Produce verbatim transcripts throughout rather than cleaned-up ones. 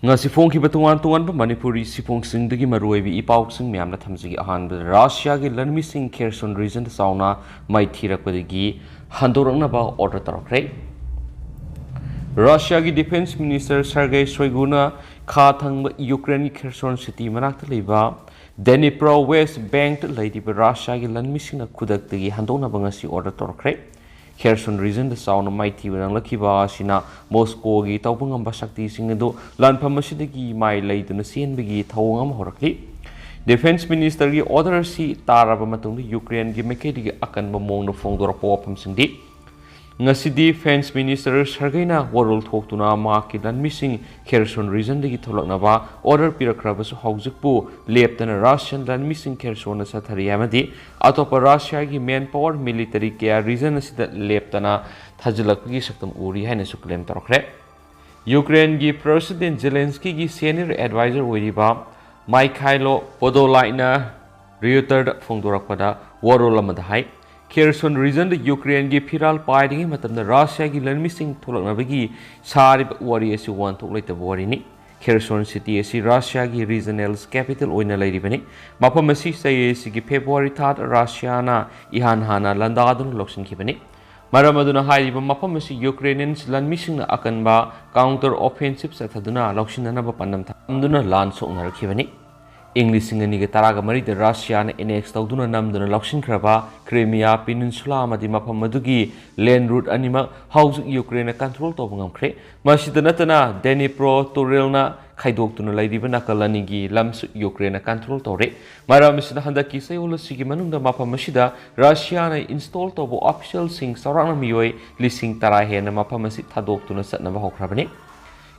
ꯉꯁꯤ ꯐꯣꯡꯈꯤꯕ ꯇꯣꯉꯥꯟ ꯇꯣꯉꯥꯟꯕ ꯃꯅꯤꯄꯨꯔꯤ ꯁꯤꯐꯣꯡꯁꯤꯡꯗꯒꯤ ꯃꯔꯨꯑꯣꯏꯕ ꯏ ꯄꯥꯎꯁꯤꯡ ꯃꯌꯥꯝꯅ ꯊꯝꯖꯒꯦ꯫ ꯑꯍꯥꯟꯕꯗ, ꯔꯥꯁꯤꯌꯥꯒꯤ ꯂꯟꯃꯤꯁꯤꯡ ꯈꯦꯔꯁꯣꯟ ꯔꯤꯖꯟꯗ ꯆꯥꯎꯅ ꯃꯥꯏꯊꯤꯔꯛꯄꯗꯒꯤ ꯍꯟꯗꯣꯔꯛꯅꯕ ꯑꯣꯔꯗꯔ ꯇꯧꯔꯛꯈ꯭ꯔꯦ꯫ ꯔꯥꯁꯤꯌꯥꯒꯤ ꯗꯤꯐꯦꯟꯁ ꯃꯤꯅꯤꯁꯇꯔ ꯁꯔꯒꯦ ꯁꯣꯏꯒꯨꯅ ꯈꯥ ꯊꯪꯕ ꯌꯨꯀ꯭ꯔꯦꯟꯒꯤ ꯈꯦꯔꯁꯣꯟ ꯁꯤꯇꯤ ꯃꯅꯥꯛꯇ ꯂꯩꯕ ꯗꯦꯅꯤꯄ꯭ꯔꯣ ꯋꯦꯁ ꯕꯦꯡꯛꯇ ꯂꯩꯔꯤꯕ ꯔꯥꯁꯤꯌꯥꯒꯤ ꯂꯟꯃꯤꯁꯤꯡꯅ ꯈꯨꯗꯛꯇꯒꯤ ꯍꯟꯗꯣꯛꯅꯕ ꯉꯁꯤ ꯑꯣꯔꯗꯔ ꯇꯧꯔꯛꯈ꯭ꯔꯦ꯫ ꯈꯦꯔꯁꯣꯟ ꯔꯤꯖꯟꯗ ꯆꯥꯎꯅ ꯃꯥꯏꯊꯤꯕ ꯅꯪꯂꯛꯈꯤꯕ ꯑꯁꯤꯅ ꯃꯣꯁꯀꯣꯒꯤ ꯇꯧꯕ ꯉꯝꯕ ꯁꯛꯇꯤꯁꯤꯡ ꯑꯗꯨ ꯂꯥꯟꯐꯝ ꯑꯁꯤꯗꯒꯤ ꯃꯥꯏ ꯂꯩꯗꯨꯅ ꯆꯦꯟꯕꯒꯤ ꯊꯧꯑꯣꯡ ꯑꯃ ꯍꯧꯔꯛꯂꯤ꯫ ꯗꯤꯐꯦꯟꯁ ꯃꯤꯅꯤꯁꯇꯔꯒꯤ ꯑꯣꯔꯗꯔ ꯑꯁꯤ ꯇꯥꯔꯕ ꯃꯇꯨꯡꯗ ꯌꯨꯀ꯭ꯔꯦꯟꯒꯤ ꯃꯥꯏꯀꯩꯗꯒꯤ ꯑꯀꯟꯕ ꯃꯑꯣꯡꯗ ꯐꯣꯡꯗꯣꯔꯛꯄ ꯋꯥꯐꯝꯁꯤꯡꯗꯤ, ꯉꯁꯤꯗꯤ ꯗꯤꯐꯦꯟꯁ ꯃꯤꯅꯤꯁꯇꯔ ꯁꯔꯒꯩꯅ ꯋꯥꯔꯣꯜ ꯊꯣꯛꯇꯨꯅ ꯃꯍꯥꯛꯀꯤ ꯂꯟꯃꯤꯁꯤꯡ ꯈꯦꯔꯁꯣꯟ ꯔꯤꯖꯟꯗꯒꯤ ꯊꯣꯛꯂꯛꯅꯕ ꯑꯣꯔꯗꯔ ꯄꯤꯔꯛꯈ꯭ꯔꯕꯁꯨ, ꯍꯧꯖꯤꯛꯄꯨ ꯂꯦꯞꯇꯅ ꯔꯥꯁꯤꯌꯥꯟ ꯂꯟꯃꯤꯁꯤꯡ ꯈꯦꯔꯁꯣꯟꯗ ꯆꯠꯊꯔꯤ ꯑꯃꯗꯤ ꯑꯇꯣꯞꯄ ꯔꯥꯁꯤꯌꯥꯒꯤ ꯃꯦꯟ ꯄꯥꯋꯔ ꯃꯤꯂꯤꯇꯔꯤ ꯀꯌꯥ ꯔꯤꯖꯟ ꯑꯁꯤꯗ ꯂꯦꯞꯇꯅ ꯊꯥꯖꯤꯜꯂꯛꯄꯒꯤ ꯁꯛꯇꯝ ꯎꯔꯤ ꯍꯥꯏꯅꯁꯨ ꯀ꯭ꯂꯦꯝ ꯇꯧꯔꯛꯈ꯭ꯔꯦ꯫ ꯌꯨꯀ꯭ꯔꯦꯟꯒꯤ ꯄ꯭ꯔꯦꯁꯤꯗꯦꯟ ꯖꯦꯂꯦꯟꯁꯀꯤꯒꯤ ꯁꯦꯅꯤꯌꯔ ꯑꯦꯗꯚꯥꯏꯖꯔ ꯑꯣꯏꯔꯤꯕ ꯃꯥꯏꯈꯥꯏꯂꯣ ꯄꯣꯗꯣꯂꯥꯏꯠꯅ ꯔꯤꯌꯨꯇꯔꯗ ꯐꯣꯡꯗꯣꯔꯛꯄꯗ ꯋꯥꯔꯣꯜ ꯑꯃꯗ ꯍꯥꯏ, ꯈꯦꯔꯁꯣꯟ ꯔꯤꯖꯟꯗ ꯌꯨꯀ꯭ꯔꯦꯟꯒꯤ ꯐꯤꯔꯥꯜ ꯄꯥꯏꯔꯤꯉꯩ ꯃꯇꯝꯗ ꯔꯥꯁꯤꯌꯥꯒꯤ ꯂꯟꯃꯤꯁꯤꯡ ꯊꯣꯛꯂꯛꯅꯕꯒꯤ ꯁꯥꯔꯤꯕ ꯋꯥꯔꯤ ꯑꯁꯤ ꯋꯥꯍꯟꯊꯣꯛ ꯂꯩꯇꯕ ꯋꯥꯔꯤꯅꯤ꯫ ꯈꯦꯔꯁꯣꯟ ꯁꯤꯇꯤ ꯑꯁꯤ ꯔꯥꯁꯤꯌꯥꯒꯤ ꯔꯤꯖꯅꯦꯜ ꯀꯦꯄꯤꯇꯦꯜ ꯑꯣꯏꯅ ꯂꯩꯔꯤꯕꯅꯤ꯫ ꯃꯐꯝ ꯑꯁꯤ ꯆꯍꯤ ꯑꯁꯤꯒꯤ ꯐꯦꯕ꯭ꯔꯨꯋꯥꯔꯤ ꯊꯥꯗ ꯔꯥꯁꯤꯌꯥꯅ ꯏꯍꯥꯟ ꯍꯥꯟꯅ ꯂꯥꯟꯗꯥꯗꯨꯅ ꯂꯧꯁꯤꯟꯈꯤꯕꯅꯤ꯫ ꯃꯔꯝ ꯑꯗꯨꯅ ꯍꯥꯏꯔꯤꯕ ꯃꯐꯝ ꯑꯁꯤ ꯌꯨꯀ꯭ꯔꯦꯅꯤꯌꯟꯁ ꯂꯟꯃꯤꯁꯤꯡꯅ ꯑꯀꯟꯕ ꯀꯥꯎꯟꯇꯔ ꯑꯣꯐꯦꯟꯁꯤꯞ ꯆꯠꯊꯗꯨꯅ ꯂꯧꯁꯤꯟꯅꯅꯕ ꯄꯥꯟꯗꯝ ꯊꯝꯗꯨꯅ ꯂꯥꯟ ꯁꯣꯛꯅꯔꯛꯈꯤꯕꯅꯤ꯫ ꯏꯪ ꯂꯤꯁꯤꯡ ꯑꯅꯤꯒ ꯇꯔꯥꯒ ꯃꯔꯤꯗ ꯔꯥꯁꯤꯌꯥꯅ ꯑꯦꯅꯦꯛꯁ ꯇꯧꯗꯨꯅ ꯅꯝꯗꯨꯅ ꯂꯧꯁꯤꯟꯈ꯭ꯔꯕ ꯀ꯭ꯔꯤꯃꯤꯌꯥ ꯄꯤꯅꯤꯟꯁꯨꯂꯥ ꯑꯃꯗꯤ ꯃꯐꯝ ꯑꯗꯨꯒꯤ ꯂꯦꯟ ꯔꯨꯠ ꯑꯅꯤꯃꯛ ꯍꯧꯖꯤꯛ ꯌꯨꯀ꯭ꯔꯦꯟꯅ ꯀꯟꯇ꯭ꯔꯣꯜ ꯇꯧꯕ ꯉꯝꯈ꯭ꯔꯦ꯫ ꯃꯁꯤꯗ ꯅꯠꯇꯅ ꯗꯦꯅꯤꯄ꯭ꯔꯣ ꯇꯨꯔꯦꯜꯅ ꯈꯥꯏꯗꯣꯛꯇꯨꯅ ꯂꯩꯔꯤꯕ ꯅꯥꯀꯜ ꯑꯅꯤꯒꯤ ꯂꯝꯁꯨ ꯌꯨꯀ꯭ꯔꯦꯟꯅ ꯀꯟꯇ꯭ꯔꯣꯜ ꯇꯧꯔꯦ꯫ ꯃꯔꯝ ꯑꯁꯤꯅ ꯍꯟꯗꯛꯀꯤ ꯆꯌꯣꯜ ꯑꯁꯤꯒꯤ ꯃꯅꯨꯡꯗ ꯃꯐꯝ ꯑꯁꯤꯗ ꯔꯥꯁꯤꯌꯥꯅ ꯏꯟꯁꯇꯣꯜ ꯇꯧꯕ ꯑꯣꯐꯤꯁꯤꯌꯦꯜꯁꯤꯡ ꯆꯥꯎꯔꯥꯛꯅ ꯃꯤꯑꯣꯏ ꯂꯤꯁꯤꯡ ꯇꯔꯥ ꯍꯦꯟꯅ ꯃꯐꯝ ꯑꯁꯤ ꯊꯥꯗꯣꯛꯇꯨꯅ ꯆꯠꯅꯕ ꯍꯧꯈ꯭ꯔꯕꯅꯤ꯫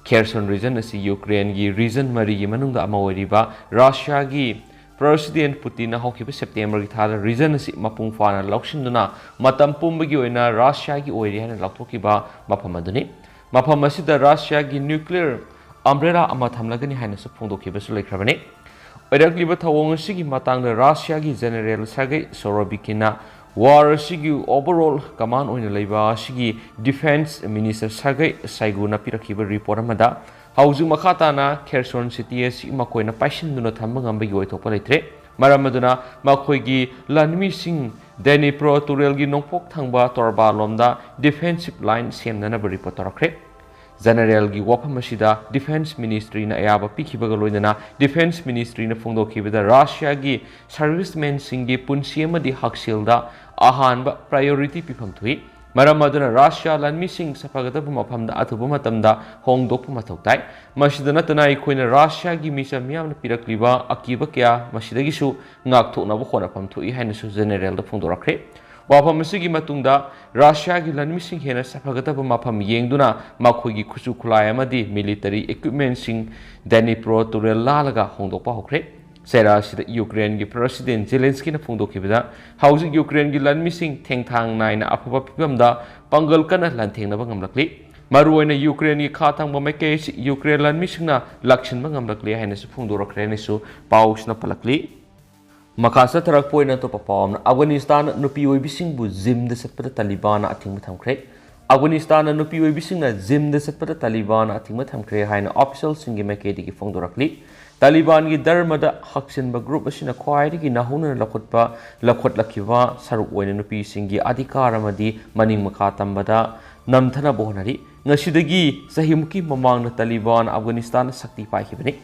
ꯈꯦꯔꯁꯣꯟ ꯔꯤꯖꯟ ꯑꯁꯤ ꯌꯨꯀ꯭ꯔꯦꯟꯒꯤ ꯔꯤꯖꯟ ꯃꯔꯤꯒꯤ ꯃꯅꯨꯡꯗ ꯑꯃ ꯑꯣꯏꯔꯤꯕ ꯔꯥꯁꯤꯌꯥꯒꯤ ꯄ꯭ꯔꯦꯁꯤꯗꯦꯟ ꯄꯨꯇꯤꯟꯅ ꯍꯧꯈꯤꯕ ꯁꯦꯞꯇꯦꯝꯕꯔꯒꯤ ꯊꯥꯗ ꯔꯤꯖꯟ ꯑꯁꯤ ꯃꯄꯨꯡ ꯐꯥꯅ ꯂꯧꯁꯤꯟꯗꯨꯅ ꯃꯇꯝ ꯄꯨꯝꯕꯒꯤ ꯑꯣꯏꯅ ꯔꯥꯁꯤꯌꯥꯒꯤ ꯑꯣꯏꯔꯦ ꯍꯥꯏꯅ ꯂꯥꯎꯊꯣꯛꯈꯤꯕ ꯃꯐꯝ ꯑꯗꯨꯅꯤ꯫ ꯃꯐꯝ ꯑꯁꯤꯗ ꯔꯥꯁꯤꯌꯥꯒꯤ ꯅ꯭ꯌꯨꯀ꯭ꯂꯤꯌꯔ ꯑꯝꯕ꯭ꯔꯦꯂꯥ ꯑꯃ ꯊꯝꯂꯒꯅꯤ ꯍꯥꯏꯅꯁꯨ ꯐꯣꯡꯗꯣꯛꯈꯤꯕꯁꯨ ꯂꯩꯈ꯭ꯔꯕꯅꯤ꯫ ꯑꯣꯏꯔꯛꯂꯤꯕ ꯊꯧꯑꯣꯡ ꯑꯁꯤꯒꯤ ꯃꯇꯥꯡꯗ ꯔꯥꯁꯤꯌꯥꯒꯤ ꯖꯦꯅꯔꯦꯜ ꯁꯔꯒꯩ ꯁꯣꯔꯣꯕꯤꯀꯤꯟꯅ ꯋꯥꯔ ꯑꯁꯤꯒꯤ ꯑꯣꯚꯔꯑꯣꯜ ꯀꯃꯥꯟ ꯑꯣꯏꯅ ꯂꯩꯕ ꯑꯁꯤꯒꯤ ꯗꯤꯐꯦꯟꯁ ꯃꯤꯅꯤꯁꯇꯔ ꯁꯔꯒꯩ ꯁꯥꯏꯒꯨꯅ ꯄꯤꯔꯛꯈꯤꯕ ꯔꯤꯄꯣꯔꯠ ꯑꯃꯗ, ꯍꯧꯖꯤꯛ ꯃꯈꯥ ꯇꯥꯅ ꯈꯦꯔꯁꯣꯟ ꯁꯤꯇꯤ ꯑꯁꯤ ꯃꯈꯣꯏꯅ ꯄꯥꯏꯁꯤꯟꯗꯨꯅ ꯊꯝꯕ ꯉꯝꯕꯒꯤ ꯑꯣꯏꯊꯣꯛꯄ ꯂꯩꯇ꯭ꯔꯦ꯫ ꯃꯔꯝ ꯑꯗꯨꯅ ꯃꯈꯣꯏꯒꯤ ꯂꯥꯟꯃꯤꯁꯤꯡ ꯗꯦꯅꯤꯄ꯭ꯔꯣ ꯇꯨꯔꯦꯜꯒꯤ ꯅꯣꯡꯄꯣꯛ ꯊꯪꯕ ꯇꯣꯔꯕꯥ ꯂꯣꯝꯗ ꯗꯤꯐꯦꯟꯁꯤꯞ ꯂꯥꯏꯟ ꯁꯦꯝꯅꯅꯕ ꯔꯤꯄꯣꯔꯠ ꯇꯧꯔꯛꯈ꯭ꯔꯦ꯫ ꯖꯦꯅꯔꯦꯜꯒꯤ ꯋꯥꯐꯝ ꯑꯁꯤꯗ ꯗꯤꯐꯦꯟꯁ ꯃꯤꯅꯤꯁꯇ꯭ꯔꯤꯅ ꯑꯌꯥꯕ ꯄꯤꯈꯤꯕꯒ ꯂꯣꯏꯅꯅ ꯗꯤꯐꯦꯟꯁ ꯃꯤꯅꯤꯁꯇ꯭ꯔꯤꯅ ꯐꯣꯡꯗꯣꯛꯈꯤꯕꯗ ꯔꯥꯁꯤꯌꯥꯒꯤ ꯁꯔꯚꯤꯁꯃꯦꯟꯁꯤꯡꯒꯤ ꯄꯨꯟꯁꯤ ꯑꯃꯗꯤ ꯍꯛꯁꯦꯜꯗ ꯑꯍꯥꯟꯕ ꯄ꯭ꯔꯥꯏꯌꯣꯔꯤꯇꯤ ꯄꯤꯐꯝ ꯊꯣꯛꯏ꯫ ꯃꯔꯝ ꯑꯗꯨꯅ ꯔꯥꯁꯤꯌꯥ ꯂꯥꯟꯃꯤꯁꯤꯡ ꯁꯥꯐꯒꯗꯕ ꯃꯐꯝꯗ ꯑꯊꯨꯕ ꯃꯇꯝꯗ ꯍꯣꯡꯗꯣꯛꯄ ꯃꯊꯧ ꯇꯥꯏ꯫ ꯃꯁꯤꯗ ꯅꯠꯇꯅ ꯑꯩꯈꯣꯏꯅ ꯔꯥꯁꯤꯌꯥꯒꯤ ꯃꯤꯆꯝ ꯃꯤꯌꯥꯝꯅ ꯄꯤꯔꯛꯂꯤꯕ ꯑꯀꯤꯕ ꯀꯌꯥ ꯃꯁꯤꯗꯒꯤꯁꯨ ꯉꯥꯛꯊꯣꯛꯅꯕ ꯍꯣꯠꯅꯐꯝ ꯊꯣꯛꯏ ꯍꯥꯏꯅꯁꯨ ꯖꯦꯅꯔꯦꯜꯗ ꯐꯣꯡꯗꯣꯔꯛꯈ꯭ꯔꯦ꯫ ꯋꯥꯐꯝ ꯑꯁꯤꯒꯤ ꯃꯇꯨꯡꯗ ꯔꯥꯁꯤꯌꯥꯒꯤ ꯂꯥꯟꯃꯤꯁꯤꯡ ꯍꯦꯟꯅ ꯁꯥꯐꯒꯗꯕ ꯃꯐꯝ ꯌꯦꯡꯗꯨꯅ ꯃꯈꯣꯏꯒꯤ ꯈꯨꯠꯁꯨ ꯈꯨꯠꯂꯥꯏ ꯑꯃꯗꯤ ꯃꯤꯂꯤꯇꯔꯤ ꯏꯀ꯭ꯋꯤꯞꯃꯦꯟꯁꯤꯡ ꯗꯦꯅꯤꯄ꯭ꯔꯣ ꯇꯨꯔꯦꯜ ꯂꯥꯜꯂꯒ ꯍꯣꯡꯗꯣꯛꯄ ꯍꯧꯈ꯭ꯔꯦ꯫ ꯆꯩꯔꯥ ꯑꯁꯤꯗ ꯌꯨꯀ꯭ꯔꯦꯟꯒꯤ ꯄ꯭ꯔꯁꯤꯗꯦꯟ ꯖꯦꯂꯦꯟꯁꯀꯤꯅ ꯐꯣꯡꯗꯣꯛꯈꯤꯕꯗ, ꯍꯧꯖꯤꯛ ꯌꯨꯀ꯭ꯔꯦꯟꯒꯤ ꯂꯥꯟꯃꯤꯁꯤꯡ ꯊꯦꯡꯊꯥꯡ ꯅꯥꯏꯅ ꯑꯐꯕ ꯐꯤꯕꯝꯗ ꯄꯥꯡꯒꯜ ꯀꯟꯅ ꯂꯥꯟꯊꯦꯡꯅꯕ ꯉꯝꯂꯛꯂꯤ꯫ ꯃꯔꯨꯑꯣꯏꯅ ꯌꯨꯀ꯭ꯔꯦꯟꯒꯤ ꯈꯥ ꯊꯪꯕ ꯃꯥꯏꯀꯩ ꯑꯁꯤ ꯌꯨꯀ꯭ꯔꯦꯟ ꯂꯥꯟꯃꯤꯁꯤꯡꯅ ꯂꯥꯛꯁꯤꯟꯕ ꯉꯝꯂꯛꯂꯦ ꯍꯥꯏꯅꯁꯨ ꯐꯣꯡꯗꯣꯔꯛꯈ꯭ꯔꯦ ꯍꯥꯏꯅꯁꯨ ꯄꯥꯎꯁꯤꯅ ꯄꯜꯂꯛꯂꯤ꯫ ꯃꯈꯥ ꯆꯠꯊꯔꯛꯄ ꯑꯣꯏꯅ ꯑꯇꯣꯞꯄ ꯄꯥꯎ ꯑꯃꯅ, ꯑꯐꯒꯥꯅꯤꯁꯇꯥꯟ ꯅꯨꯄꯤ ꯑꯣꯏꯕꯤꯁꯤꯡꯕꯨ ꯖꯤꯝꯗ ꯆꯠꯄꯗ ꯇꯥꯂꯤꯕꯥꯟꯅ ꯑꯊꯤꯡꯕ ꯊꯝꯈ꯭ꯔꯦ꯫ ꯑꯐꯒꯥꯅꯤꯁꯇꯥꯟꯗ ꯅꯨꯄꯤ ꯑꯣꯏꯕꯤꯁꯤꯡꯅ ꯖꯤꯝꯗ ꯆꯠꯄꯗ ꯇꯥꯂꯤꯕꯥꯟꯅ ꯑꯊꯤꯡꯕ ꯊꯝꯈ꯭ꯔꯦ ꯍꯥꯏꯅ ꯑꯣꯐꯤꯁꯤꯌꯦꯜꯁꯤꯡꯒꯤ ꯃꯥꯏꯀꯩꯗꯒꯤ ꯐꯣꯡꯗꯣꯔꯛꯂꯤ꯫ ꯇꯥꯂꯤꯕꯥꯟꯒꯤ ꯙꯔꯃꯗ ꯍꯛꯆꯤꯟꯕ ꯒ꯭ꯔꯨꯞ ꯑꯁꯤꯅ ꯈ꯭ꯋꯥꯏꯗꯒꯤ ꯅꯧꯍꯧꯅꯅ ꯂꯧꯈꯠꯄ, ꯂꯧꯈꯠꯂꯛꯈꯤꯕ ꯁꯔꯨꯛ ꯑꯣꯏꯅ ꯅꯨꯄꯤꯁꯤꯡꯒꯤ ꯑꯙꯤꯀꯥꯔ ꯑꯃꯗꯤ ꯃꯅꯤꯡ ꯃꯈꯥ ꯇꯝꯕꯗ ꯅꯝꯊꯅꯕ ꯍꯣꯠꯅꯔꯤ꯫ ꯉꯁꯤꯗꯒꯤ ꯆꯍꯤꯃꯨꯛꯀꯤ ꯃꯃꯥꯡꯗ ꯇꯥꯂꯤꯕꯥꯟ ꯑꯐꯒꯥꯅꯤꯁꯇꯥꯟꯗ ꯁꯛꯇꯤ ꯄꯥꯏꯈꯤꯕꯅꯤ꯫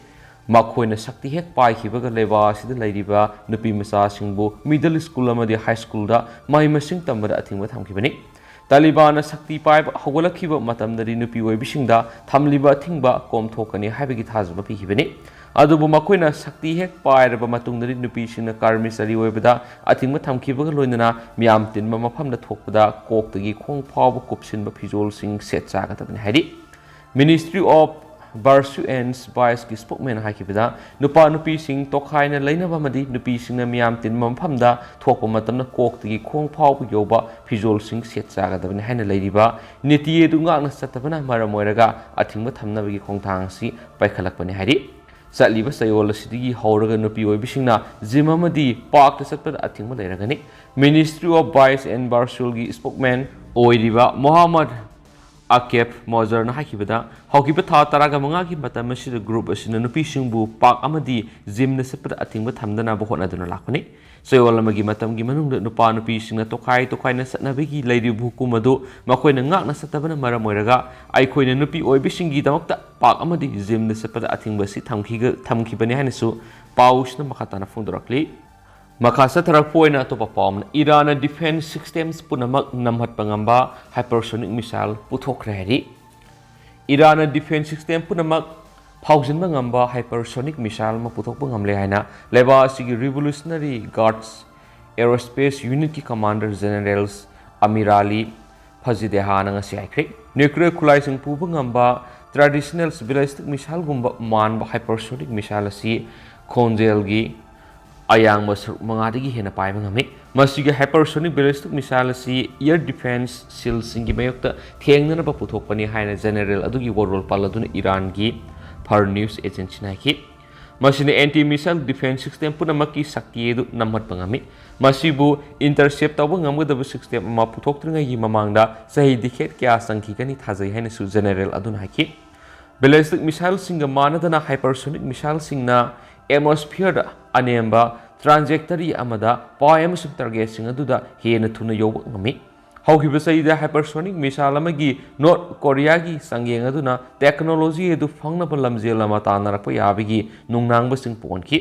ꯃꯈꯣꯏꯅ ꯁꯛꯇꯤ ꯍꯦꯛ ꯄꯥꯏꯈꯤꯕꯒ ꯂꯩꯕꯥꯛ ꯑꯁꯤꯗ ꯂꯩꯔꯤꯕ ꯅꯨꯄꯤ ꯃꯆꯥꯁꯤꯡꯕꯨ ꯃꯤꯗꯜ ꯁ꯭ꯀꯨꯜ ꯑꯃꯗꯤ ꯍꯥꯏ ꯁ꯭ꯀꯨꯜꯗ ꯃꯍꯩ ꯃꯁꯤꯡ ꯇꯝꯕꯗ ꯑꯊꯤꯡꯕ ꯊꯝꯈꯤꯕꯅꯤ꯫ ꯇꯥꯂꯤꯕꯥꯟꯅ ꯁꯛꯇꯤ ꯄꯥꯏꯕ ꯍꯧꯒꯠꯂꯛꯈꯤꯕ ꯃꯇꯝꯗꯗꯤ ꯅꯨꯄꯤ ꯑꯣꯏꯕꯤꯁꯤꯡꯗ ꯊꯝꯂꯤꯕ ꯑꯊꯤꯡꯕ ꯀꯣꯝꯊꯣꯛꯀꯅꯤ ꯍꯥꯏꯕꯒꯤ ꯊꯥꯖꯕ ꯄꯤꯈꯤꯕꯅꯤ꯫ ꯑꯗꯨꯕꯨ ꯃꯈꯣꯏꯅ ꯁꯛꯇꯤ ꯍꯦꯛ ꯄꯥꯏꯔꯕ ꯃꯇꯨꯡꯗꯗꯤ ꯅꯨꯄꯤꯁꯤꯡꯅ ꯀꯔꯃꯆꯥꯔꯤ ꯑꯣꯏꯕꯗ ꯑꯊꯤꯡꯕ ꯊꯝꯈꯤꯕꯒ ꯂꯣꯏꯅꯅ ꯃꯤꯌꯥꯝ ꯇꯤꯟꯕ ꯃꯐꯝꯗ ꯊꯣꯛꯄꯗ ꯀꯣꯛꯇꯒꯤ ꯈꯣꯡ ꯐꯥꯎꯕ ꯀꯨꯞꯁꯤꯟꯕ ꯐꯤꯖꯣꯜꯁꯤꯡ ꯁꯦꯠ ꯆꯥꯒꯗꯕꯅꯤ ꯍꯥꯏꯔꯤ꯫ Ministry of Virtue and Viceꯀꯤ spokesman ꯍꯥꯏꯈꯤꯕꯗ, ꯅꯨꯄꯥ ꯅꯨꯄꯤꯁꯤꯡ ꯇꯣꯈꯥꯏꯅ ꯂꯩꯅꯕ ꯑꯃꯗꯤ ꯅꯨꯄꯤꯁꯤꯡꯅ ꯃꯤꯌꯥꯝ ꯇꯤꯟꯕ ꯃꯐꯝꯗ ꯊꯣꯛꯄ ꯃꯇꯝꯗ ꯀꯣꯛꯇꯒꯤ ꯈꯣꯡ ꯐꯥꯎꯕ ꯌꯧꯕ ꯐꯤꯖꯣꯜꯁꯤꯡ ꯁꯦꯠ ꯆꯥꯒꯗꯕꯅꯤ ꯍꯥꯏꯅ ꯂꯩꯔꯤꯕ ꯅꯤꯇꯤ ꯑꯗꯨ ꯉꯥꯛꯅ ꯆꯠꯇꯕꯅ ꯃꯔꯝ ꯑꯣꯏꯔꯒ ꯑꯊꯤꯡꯕ ꯊꯝꯅꯕꯒꯤ ꯈꯣꯡꯊꯥꯡ ꯑꯁꯤ ꯄꯥꯏꯈꯠꯂꯛꯄꯅꯤ ꯍꯥꯏꯔꯤ꯫ ꯆꯠꯂꯤꯕ ꯆꯌꯣꯜ ꯑꯁꯤꯗꯒꯤ ꯍꯧꯔꯒ ꯅꯨꯄꯤ ꯑꯣꯏꯕꯤꯁꯤꯡꯅ ꯖꯤꯝ ꯑꯃꯗꯤ ꯄꯥꯔꯛꯇ ꯆꯠꯄꯗ ꯑꯊꯤꯡꯕ ꯂꯩꯔꯒꯅꯤ꯫ Ministry of Vice and Virtueꯒꯤ spokesman ꯑꯣꯏꯔꯤꯕ ꯃꯣꯍꯥꯃꯗ ꯑꯀꯦꯞ ꯃꯣꯖꯔꯅ ꯍꯥꯏꯈꯤꯕꯗ, ꯍꯧꯈꯤꯕ ꯊꯥ ꯇꯔꯥꯒ ꯃꯉꯥꯒꯤ ꯃꯇꯝ ꯑꯁꯤꯗ group ꯑꯁꯤꯅ ꯅꯨꯄꯤꯁꯤꯡꯕꯨ park ꯑꯃꯗꯤ gymꯗ ꯆꯠꯄꯗ ꯑꯊꯤꯡꯕ ꯊꯝꯗꯅꯕ ꯍꯣꯠꯅꯗꯨꯅ ꯂꯥꯛꯄꯅꯤ꯫ ꯆꯌꯣꯜ ꯑꯃꯒꯤ ꯃꯇꯝꯒꯤ ꯃꯅꯨꯡꯗ ꯅꯨꯄꯥ ꯅꯨꯄꯤꯁꯤꯡꯅ ꯇꯣꯈꯥꯏ ꯇꯣꯈꯥꯏꯅ ꯆꯠꯅꯕꯒꯤ ꯂꯩꯔꯤꯕ ꯍꯨꯀꯨꯝ ꯑꯗꯨ ꯃꯈꯣꯏꯅ ꯉꯥꯛꯅ ꯆꯠꯇꯕꯅ ꯃꯔꯝ ꯑꯣꯏꯔꯒ, ꯑꯩꯈꯣꯏꯅ ꯅꯨꯄꯤ ꯑꯣꯏꯕꯤꯁꯤꯡꯒꯤꯗꯃꯛꯇ park ꯑꯃꯗꯤ gymꯗ ꯆꯠꯄꯗ ꯑꯊꯤꯡꯕ ꯑꯁꯤ ꯊꯝꯈꯤꯒ-, ꯊꯝꯈꯤꯕꯅꯤ ꯍꯥꯏꯅꯁꯨ ꯄꯥꯎꯁꯤꯅ ꯃꯈꯥ ꯇꯥꯅ ꯐꯣꯡꯗꯣꯔꯛꯂꯤ꯫ ꯃꯈꯥ ꯆꯠꯊꯔꯛꯄ ꯑꯣꯏꯅ ꯑꯇꯣꯞꯄ ꯄꯥꯎ ꯑꯃꯅ, ꯏꯔꯥꯟꯅ defence systems ꯄꯨꯝꯅꯃꯛ ꯅꯝꯍꯠꯄ ꯉꯝꯕ hypersonic missile ꯄꯨꯊꯣꯛꯈ꯭ꯔꯦ ꯍꯥꯏꯔꯤ꯫ ꯏꯔꯥꯟꯅ defence system ꯄꯨꯝꯅꯃꯛ ꯐꯥꯎꯖꯤꯟꯕ ꯉꯝꯕ hypersonic missile ꯑꯃ ꯄꯨꯊꯣꯛꯄ ꯉꯝꯂꯦ ꯍꯥꯏꯅ ꯂꯩꯕꯥꯛ ꯑꯁꯤꯒꯤ Revolutionary Guards Aerospace Unitꯀꯤ Commander Generals Amir ꯑꯂꯤ ꯐꯖꯤꯗꯦꯍꯥꯅ ꯉꯁꯤ ꯍꯥꯏꯈ꯭ꯔꯦ꯫ Nuclear ꯈꯨꯠꯂꯥꯏꯁꯤꯡ ꯄꯨꯕ ꯉꯝꯕ traditional ballistic missileꯒꯨꯝꯕ ꯃꯥꯟꯕ hypersonic missile ꯑꯁꯤ ꯈꯣꯟꯖꯦꯜꯒꯤ ꯑꯌꯥꯡꯕ ꯁꯔꯨꯛ ꯃꯉꯥꯗꯒꯤ ꯍꯦꯟꯅ ꯄꯥꯏꯕ ꯉꯝꯃꯤ꯫ ꯃꯁꯤꯒꯤ hypersonic ballistic missile ꯑꯁꯤ air defence shieldꯁꯤꯡꯒꯤ ꯃꯥꯌꯣꯛꯇ ꯊꯦꯡꯅꯅꯕ ꯄꯨꯊꯣꯛꯄꯅꯤ ꯍꯥꯏꯅ General ꯑꯗꯨꯒꯤ ꯋꯥꯔꯣꯜ ꯄꯜꯂꯗꯨꯅ ꯏꯔꯥꯟꯒꯤ Far News Agencyꯅ ꯍꯥꯏꯈꯤ꯫ ꯃꯁꯤꯅ anti missile defence system ꯄꯨꯝꯅꯃꯛꯀꯤ ꯁꯛꯇꯤ ꯑꯗꯨ ꯅꯝꯍꯠꯄ ꯉꯝꯃꯤ꯫ ꯃꯁꯤꯕꯨ intercept ꯇꯧꯕ ꯉꯝꯒꯗꯕ system ꯑꯃ ꯄꯨꯊꯣꯛꯇ꯭ꯔꯤꯉꯩꯒꯤ ꯃꯃꯥꯡꯗ ꯆꯍꯤ decade ꯀꯌꯥ ꯆꯪꯈꯤꯒꯅꯤ ꯊꯥꯖꯩ ꯍꯥꯏꯅꯁꯨ General ꯑꯗꯨꯅ ꯍꯥꯏꯈꯤ꯫ Ballistic missileꯁꯤꯡꯒ ꯃꯥꯟꯅꯗꯅ hypersonic missileꯁꯤꯡꯅ atmosphereꯗ ꯑꯅꯦꯝꯕ trajectory ꯑꯃꯗ ꯄꯥꯏ ꯑꯃꯁꯨꯡ targetꯁꯤꯡ ꯑꯗꯨꯗ ꯍꯦꯟꯅ ꯊꯨꯅ ꯌꯧꯕ ꯉꯝꯃꯤ꯫ ꯍꯧꯈꯤꯕ ꯆꯍꯤꯗ hypersonic missile ꯑꯃꯒꯤ North Koreaꯒꯤ ꯆꯥꯡꯌꯦꯡ ꯑꯗꯨꯅ technology ꯑꯗꯨ ꯐꯪꯅꯕ ꯂꯝꯖꯦꯜ ꯑꯃ ꯇꯥꯟꯅꯔꯛꯄ ꯌꯥꯕꯒꯤ ꯅꯨꯡꯅꯥꯡꯕꯁꯤꯡ ꯄꯣꯛꯍꯟꯈꯤ꯫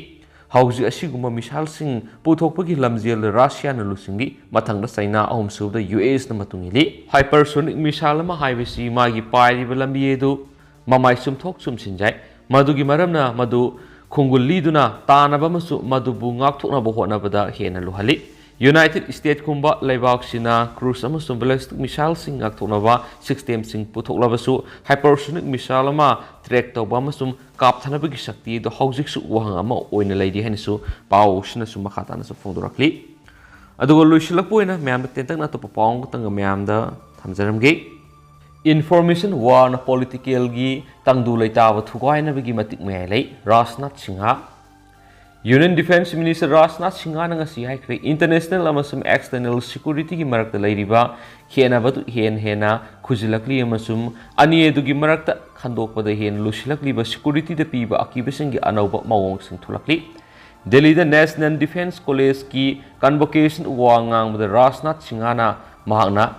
ꯍꯧꯖꯤꯛ ꯑꯁꯤꯒꯨꯝꯕ missileꯁꯤꯡ ꯄꯨꯊꯣꯛꯄꯒꯤ ꯂꯝꯖꯦꯜꯗ Russiaꯅ ꯂꯨꯆꯤꯡꯂꯤ, ꯃꯊꯪꯗ China, ꯑꯍꯨꯝꯁꯨꯕꯗ USꯅ ꯃꯇꯨꯡ ꯏꯜꯂꯤ꯫ Hypersonic missile ꯑꯃ ꯍꯥꯏꯕꯁꯤ ꯃꯥꯒꯤ ꯄꯥꯏꯔꯤꯕ ꯂꯝꯕꯤ ꯑꯗꯨ ꯃꯃꯥꯏ ꯆꯨꯝꯊꯣꯛ ꯆꯨꯝꯁꯤꯟ ꯌꯥꯏ꯫ ꯃꯗꯨꯒꯤ ꯃꯔꯝꯅ ꯃꯗꯨ ꯈꯣꯡꯒꯨꯜ ꯂꯤꯗꯨꯅ ꯇꯥꯅꯕ ꯑꯃꯁꯨꯡ ꯃꯗꯨꯕꯨ ꯉꯥꯛꯊꯣꯛꯅꯕ ꯍꯣꯠꯅꯕꯗ ꯍꯦꯟꯅ ꯂꯨꯍꯜꯂꯤ꯫ United Statesꯀꯨꯝꯕ ꯂꯩꯕꯥꯛꯁꯤꯅ cruise ꯑꯃꯁꯨꯡ ballistic missileꯁꯤꯡ ꯉꯥꯛꯊꯣꯛꯅꯕ systemꯁꯤꯡ ꯄꯨꯊꯣꯛꯂꯕꯁꯨ, hypersonic missile ꯑꯃ track ꯇꯧꯕ ꯑꯃꯁꯨꯡ ꯀꯥꯞꯊꯅꯕꯒꯤ ꯁꯛꯇꯤ ꯑꯗꯨ ꯍꯧꯖꯤꯛꯁꯨ ꯋꯥꯍꯪ ꯑꯃ ꯑꯣꯏꯅ ꯂꯩꯔꯤ ꯍꯥꯏꯅꯁꯨ ꯄꯥꯎꯁꯤꯅꯁꯨ ꯃꯈꯥ ꯇꯥꯅꯁꯨ ꯐꯣꯡꯗꯣꯔꯛꯂꯤ꯫ ꯑꯗꯨꯒ ꯂꯣꯏꯁꯤꯜꯂꯛꯄ ꯑꯣꯏꯅ ꯃꯌꯥꯝꯗ ꯇꯦꯟꯇꯛꯅ ꯑꯇꯣꯞꯄ ꯄꯥꯎ ꯑꯃꯈꯛꯇꯪꯒ ꯃꯌꯥꯝꯗ ꯊꯝꯖꯔꯝꯒꯦ꯫ Information warꯅ politicalꯒꯤ ꯇꯪꯗꯨ ꯂꯩꯇꯥꯕ ꯊꯨꯒꯥꯏꯅꯕꯒꯤ ꯃꯇꯤꯛ ꯃꯌꯥꯏ ꯂꯩ, Rajnath Singh. Union Defense Minister Rajnath ꯁꯤꯡꯍꯅ ꯉꯁꯤ ꯍꯥꯏꯈ꯭ꯔꯦ, international ꯑꯃꯁꯨꯡ external security ꯒꯤ ꯃꯔꯛꯇ ꯂꯩꯔꯤꯕ ꯈꯦꯠꯅꯕꯗꯨ ꯍꯦꯟꯅ ꯍꯦꯟꯅ ꯈꯨꯖꯤꯜꯂꯛꯂꯤ ꯑꯃꯁꯨꯡ ꯑꯅꯤ ꯑꯗꯨꯒꯤ ꯃꯔꯛꯇ ꯈꯟꯗꯣꯛꯄꯗ ꯍꯦꯟꯅ ꯂꯨꯁꯤꯜꯂꯛꯂꯤꯕ security ꯗ ꯄꯤꯕ ꯑꯀꯤꯕꯁꯤꯡꯒꯤ ꯑꯅꯧꯕ ꯃꯑꯣꯡꯁꯤꯡ ꯊꯣꯛꯂꯛꯂꯤ꯫ ꯗꯦꯜꯂꯤꯗ National Defense College ꯀꯤ convocation ꯋꯥ ꯉꯥꯡꯕꯗ ꯔꯥꯖꯅꯥꯊ ꯁꯤꯡꯍꯅ ꯃꯍꯥꯛꯅ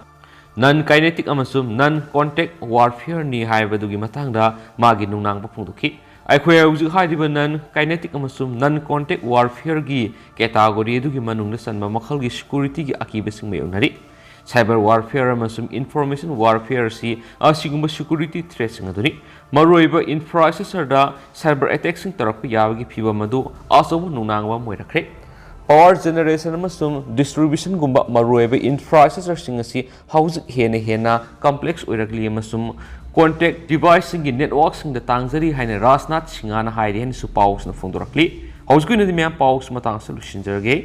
non kinetic ꯑꯃꯁꯨꯡ non contact warfare ꯅꯤ ꯍꯥꯏꯕꯗꯨꯒꯤ ꯃꯇꯥꯡꯗ ꯃꯥꯒꯤ ꯅꯨꯡꯅꯥꯡꯕ ꯐꯣꯡꯗꯣꯛꯈꯤ꯫ ꯑꯩꯈꯣꯏ ꯍꯧꯖꯤꯛ ꯍꯥꯏꯔꯤꯕ non kinetic ꯑꯃꯁꯨꯡ non contact warfare ꯒꯤ category ꯑꯗꯨꯒꯤ ꯃꯅꯨꯡꯗ ꯆꯟꯕ ꯃꯈꯜꯒꯤ security ꯒꯤ ꯑꯀꯤꯕꯁꯤꯡ ꯃꯥꯌꯣꯛꯅꯔꯤ꯫ Cyber warfare ꯑꯃꯁꯨꯡ information warfare ꯑꯁꯤ ꯑꯁꯤꯒꯨꯝꯕ security threat ꯁꯤꯡ ꯑꯗꯨꯅꯤ꯫ ꯃꯔꯨꯑꯣꯏꯕ infrastructure ꯗ cyber attack ꯁꯤꯡ ꯇꯧꯔꯛꯄ ꯌꯥꯕꯒꯤ ꯐꯤꯚꯝ ꯑꯗꯨ ꯑꯆꯧꯕ ꯅꯨꯡꯅꯥꯡꯕ ꯑꯃ ꯑꯣꯏꯔꯛꯈ꯭ꯔꯦ꯫ Power generation ꯑꯃꯁꯨꯡ distribution ꯒꯨꯝꯕ ꯃꯔꯨꯑꯣꯏꯕ infrastructure ꯁꯤꯡ ꯑꯁꯤ ꯍꯧꯖꯤꯛ ꯍꯦꯟꯅ ꯍꯦꯟꯅ complex ꯑꯣꯏꯔꯛꯂꯤ ꯑꯃꯁꯨꯡ contact device ꯁꯤꯡꯒꯤ network ꯁꯤꯡꯗ ꯇꯥꯡꯖꯔꯤ ꯍꯥꯏꯅ ꯔꯥꯖꯅꯥꯊ ꯁꯤꯡꯍꯅ ꯍꯥꯏꯔꯤ ꯍꯥꯏꯅꯁꯨ ꯄꯥꯎꯁꯤꯡꯅ ꯐꯣꯡꯗꯣꯔꯛꯂꯤ꯫ ꯍꯧꯖꯤꯛꯀꯤ ꯑꯣꯏꯅꯗꯤ ꯃꯌꯥꯝ ꯄꯥꯎꯁꯤ ꯃꯇꯥꯡ ꯑꯁꯤꯗ ꯂꯣꯏꯁꯤꯟꯖꯔꯒꯦ꯫